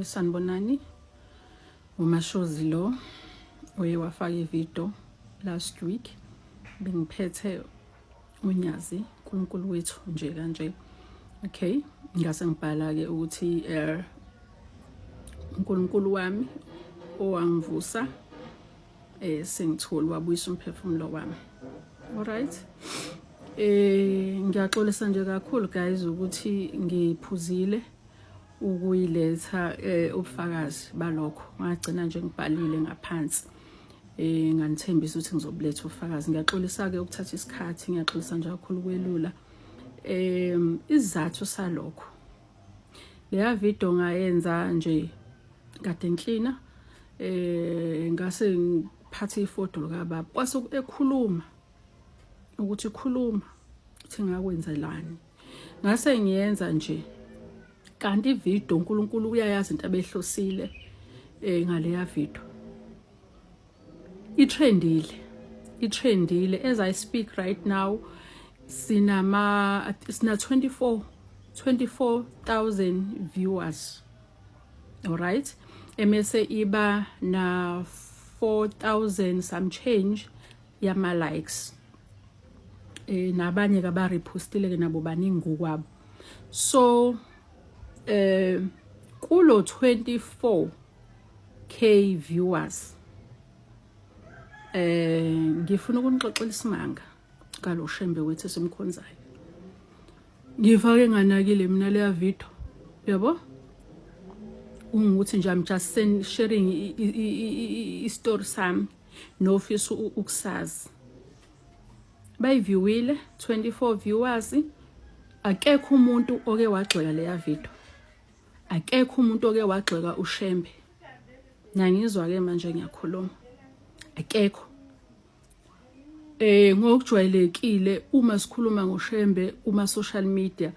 Sanibonani. UMashozi lo oye wafaka ivideo last week, bengiphethe uNyazi, uNkulunkulu wethu nje kanje. Okay, ngase ngibhala ke ukuthi uNkulunkulu wami owangivusa sengitholi wabuyisa umphefumulo wami. Alright. Ngiyaxolisa nje kakhulu guys ukuthi ngiphuzile ukuyiletha ubufakazi balokho. Ngagcina nje ngibhalile ngaphansi, nganithembisa ukuthi ngizobuletha ubufakazi. Ngiyaxolisa ke ukuthatha isikhathi, ngiyaxolisa nje kakhulu kwelula. Isizathu salokho, leya video ngayenza nje kade ngiklina, ngase ngiphathe ifoto likababa, kwase ekhuluma ukuthi khuluma ukuthi ngakwenzelani, ngase ngiyenza nje. Kanti ivideo, uNkulunkulu uyayazi into abehlosile ngaleya video. Itrendile, itrendile. As I speak right now, sina 24,000 viewers, alright, emese iba na 4000 some change yama likes, nabanye ke abarepostile ke nabo baningi kwabo. So kulo 24K viewers, ngifuna ukunixoxela isimanga ngalo Shembe wethu esimkhonzayo. Ngifake nganakile mina leya video, yabo, ungukuthi nje I'm just sharing i-story sami nofisa ukusazi. Bayiviewile 24 viewers, akekho umuntu oke wagxeka leya video, akekho umuntu oke wagxeka uShembe. Nangizwa ke manje ngiyakhuluma, akekho. Ngokujwayelekile uma sikhuluma ngoShembe kuma social media,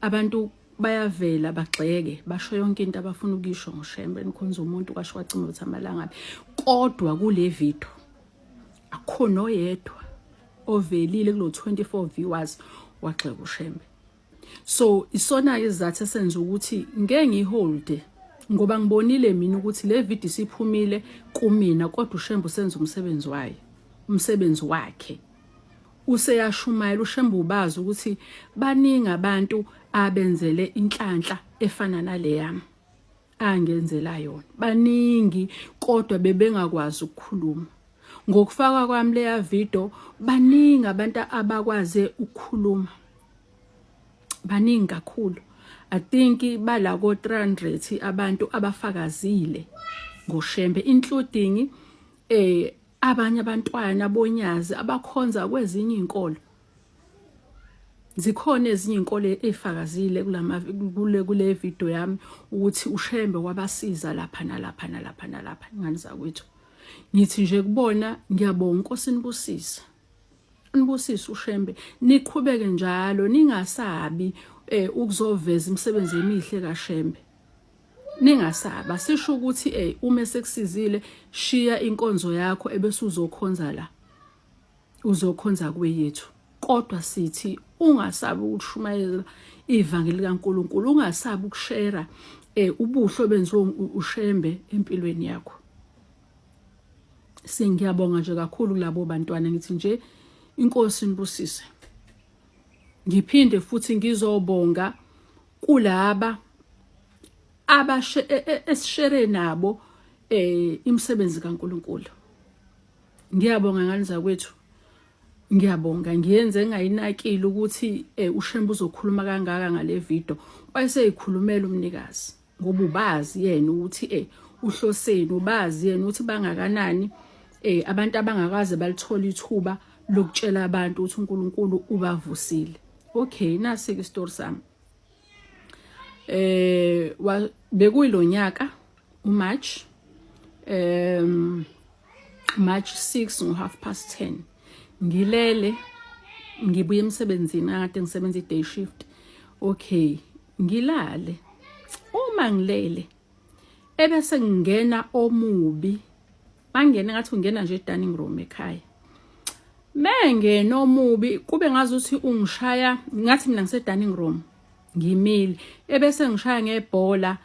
abantu bayavela bagxeke, basho yonke into abafuna ukuyisho ngoShembe, nikhonza umuntu kwasho kwacima ukuthi amalangabi. Kodwa kule video akukho noyedwa ovelile kulo 24 viewers wagxeka uShembe. So isona isizathu esenza ukuthi ngeke ngiholde, ngoba ngibonile mina ukuthi le video isiphumile kumina, kodwa uShembe usenza umsebenzi wayo, umsebenzi wakhe, useyashumayela uShembe. Ubazi ukuthi baningi abantu abenzele inhlanhla efana naleyami angenzela yona, baningi, kodwa bebengakwazi ukukhuluma. Ngokufaka kwami leya video, baningi abantu abakwaze ukukhuluma, baningi kakhulu. I think bala ko 300 abantu abafakazile ngoShembe, including abanye abantwana bonyazi abakhonza kwezinye izinkolo. Zikhona ezinye izinkolo ezifakazile kulama kule video yami ukuthi uShembe wabasiza lapha nalapha nalapha nalapha. Ingane zakwethu, ngithi nje kubona, ngiyabonga, Inkosi nibusise, nibusise uShembe, niqhubeke njalo, ningasabi ukuzoveza imisebenzi emihle kaShembe, ningasaba. Sisho ukuthi uma sekusizile, shiya inkonzo yakho ebese uzokhonza la, uzokhonza kweyethu, kodwa sithi ungasabi ukushumayela ivangeli kaNkuluNkulu, ungasabi ukushare ubuhle obenziwe uShembe empilweni yakho. Sengiyabonga nje kakhulu kulabo bantwana, ngithi nje Inkosi nibusise. Ngiphinde futhi ngizobonga kulaba abashe esishere nabo imisebenzi kaNkuluNkulu. Ngiyabonga ngane zakwethu, ngiyabonga. Ngiyenze engayinakile ukuthi uShembe uzokhuluma kangaka ngale video, wayeseyikhulumela umnikazi, ngoba ubazi yena ukuthi uhloseni, ubazi yena ukuthi bangakanani abantu abangakaze balithola ithuba lokutshela abantu ukuthi uNkulunkulu ubavusile. Okay, nasi ke story sami. Bekuyilonyaka uMarch, March 6 ngo 10:30, ngilele, ngibuye emsebenzini, akade ngisebenza i-day shift. Okay, ngilale. Uma ngilele, ebese ngingena omubi, bangena ngathi ungena nje e-dining room ekhaya. Mengena omubi, kube ngazuthi ungishaya, ngathi mina ngise dining room ngimile, ebese ngishaya ngebhola.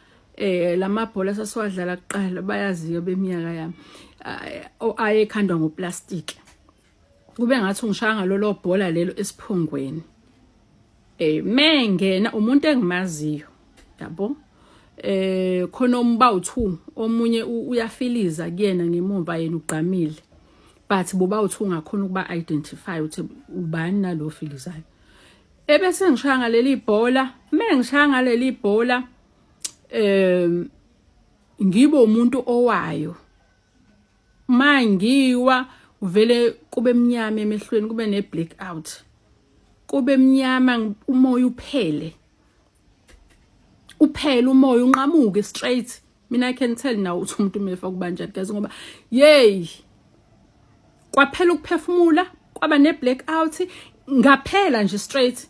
Lamabhola sasiwadlala kuqala, bayaziyo beminyaka yami, ayekhandwa ngoplastic. Kube ngathi ungishaya ngalolo bhola lelo esiphongweni. Mengena umuntu engimaziyo, yabo, khona omba u2, omunye uyafiliza kuyena ngemumva, yena ugqamile, but boba u2 ngakhona ukuba identify ukuthi ubani nalo filizayo. Ebese ngishaya ngaleli bhola, mengishaya ngaleli bhola, ngibo umuntu owayo. Mangiwa uvele kube mnyama emehlweni, kube ne black out, kube mnyama, umoya uphele, uphele umoya, unqamuke straight. Mina I can tell now ukuthi umuntu umefa kubanjani, guys, ngoba yey, kwaphela ukuphefumula, kwaba ne black out, ngaphela nje straight,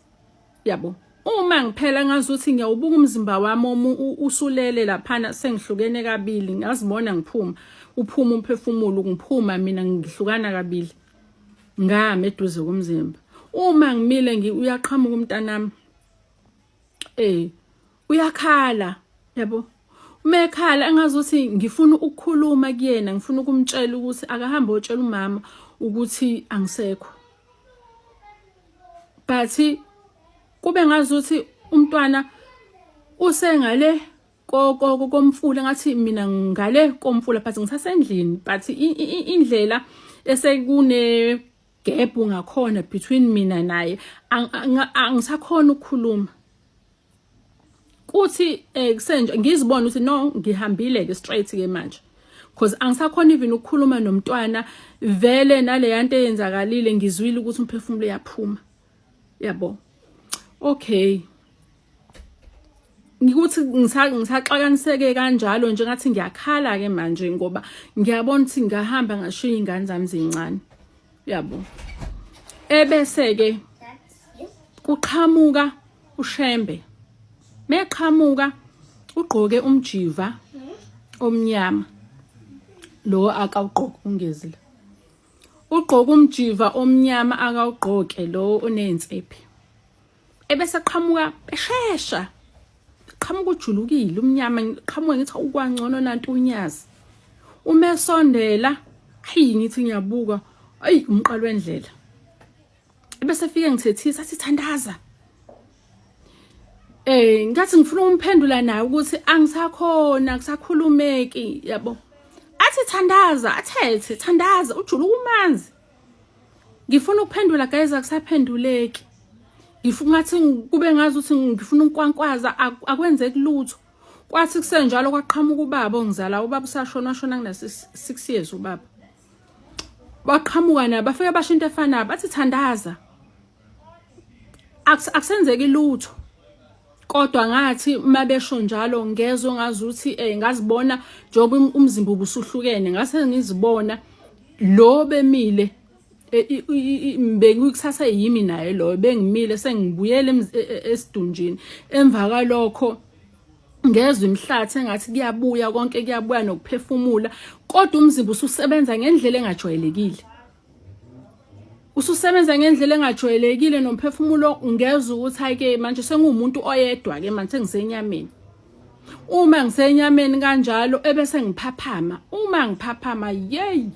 yabo. Uma ngiphela, ngazuthi ngiyawubuka umzimba wami usulele laphana, sengihlukene kabili. Ngazibona ngiphuma, uphuma umphefumulo, ngiphuma mina, ngihlukana kabili, ngame eduze komzimba. Uma ngimile, uyaqhamuka umntanami, uyakhala, yabo. Uma ekhala, engazuthi ngifuna ukukhuluma kuyena, ngifuna ukumtshela ukuthi akahambe otshela umama ukuthi angisekho, but kube ngazuthi umntwana usengale komfula, ngathi mina ngale komfula, but ngisasendlini, but indlela esekune gap ngakhona between mina naye, angisakhona ukukhuluma. Kuthi kusenje, ngizibona ukuthi no, ngihambile ke straight ke manje, because angisakhona even ukukhuluma nomntwana vele. Nale yanto eyenzakalile, ngizwile ukuthi umphefumulo uyaphuma, yabo. Okay, ngikuthi ngisaxakaniseke kanjalo nje, ngathi ngiyakhala ke manje, ngoba ngiyabona ukuthi ngahamba ngashiya ingane zami zincane, yabo. Ebese ke kuqhamuka uShembe. Meqhamuka, ugqoke umjiva omnyama lo akawugqoka ungezi la, ugqoka umjiva omnyama akawugqoke lo oney'nsephe. Ebese qhamuka eshesha, qhamuka ujulukile, umnyama, qhamuka, ngithi ukwangcono nanti unyazi. Uma esondela, ayi, ngithi ngiyabuka, ayi, umqalo wendlela. Ebese fike ngithethisa, athi, "Thandaza." Ngathi ngifuna ukumphendula naye ukuthi angisakhona, kusakhulumeki, yabo. Athi, "Thandaza," athethe, "Thandaza," ujuluka umanzi. Ngifuna ukuphendula, guys, akusaphenduleki. Ngifuna ngathi kube ngazi ukuthi ngifuna unkwankwaza, akwenzeki lutho. Kwathi kusenjalo, kwaqhamuka ubaba ongizala. Ubaba usashona, washona ngina 6 years ubaba. Baqhamuka nabo, bafike basho into efanayo, bathi, "Thandaza." Akusenzeki lutho. Kodwa ngathi mabesho njalo, ngezwe ngazuthi ngazibona njengoba umzimba ubusuhlukene, ngase ngizibona lo bemile, bengikusasa yimi naye lo bengimile, sengibuyele esidunjini. Emva kwalokho ngezwe imhlathi engathi kuyabuya konke, kuyabuya nokuphefumula, kodwa umzimba ususebenza ngendlela engajwayelekile, ususebenza ngendlela engajwayelekile nomphefumulo. Ngezwe ukuthi hayi ke manje sengumuntu oyedwa ke manje, sengisenyameni. Uma ngisenyameni kanjalo, ebese ngiphaphama. Uma ngiphaphama, yey,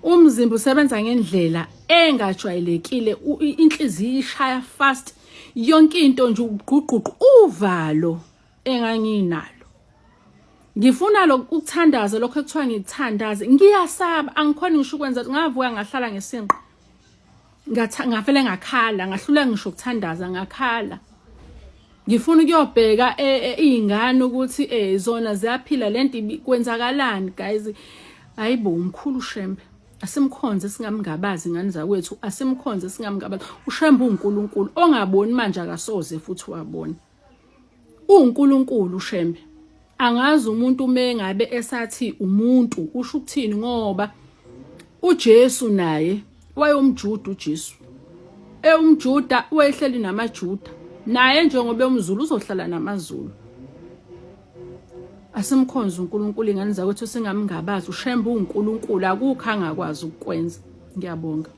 umzimba usebenza ngendlela engajwayelekile, inhliziyo ishaya fast, yonke into nje ugqugququ, uvalo enganginalo. Ngifuna lokhu ukuthandaza, lokho ekuthiwa ngikuthandaze, ngiyasaba, angikhoni ngisho ukwenza. Ngavuka ngahlala ngesinqa, ngafele ngakhala, ngahlula ngisho ukuthandaza, ngakhala. Ngifuna ukuyobheka iy'ngane ukuthi zona ziyaphila, lento kwenzakalani, guys. Hayibo, umkhulu uShembe, asimkhonze singamngabazi, ingane zakwethu, asimkhonze singamngabazi. UShembe uNkulunkulu, ongaboni manje akasoze futhi wabona. UNkulunkulu uShembe. Angazi umuntu uma ngabe esathi umuntu usho ukuthini, ngoba uJesu naye wayomjuda. UJesu ewumjuda, wayehleli namaJuda naye, njengoba umZulu uzohlala namaZulu. Asimkhonze uNkulunkulu, ingane zakwethu, singamngabazi. UShembe uNkulunkulu, akukho angakwazi ukukwenza. Ngiyabonga.